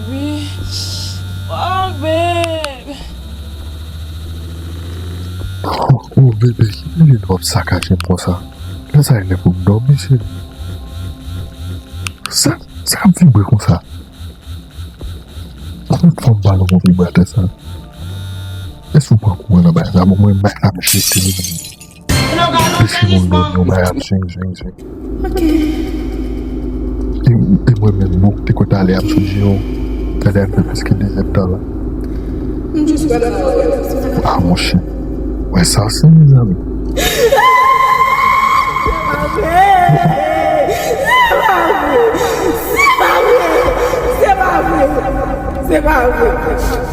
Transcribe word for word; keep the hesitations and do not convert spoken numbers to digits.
Baby. Oh, babe. Oh, bebe, ki lè w ap sakaje m konsa? Lè sa e lè pou m dòmi, cheri. Sa, sa k ap vibre konsa? Konbyen fwa m ba nou konn vibrateur sa? Èske w pran kouran nan bagay sa? Bon, mwen, bagay sa m jete li nan men. Depi moun dòmi, yon bagay ap swing, swing, swing. E, e mwen menm, bon, te kwè talè ap sou je w. Talè ap fè plis ke de zèdtan la. Ah, monchè. Wè sa, se mezanmi. Se pa vre! Se pa vre! Se pa vre!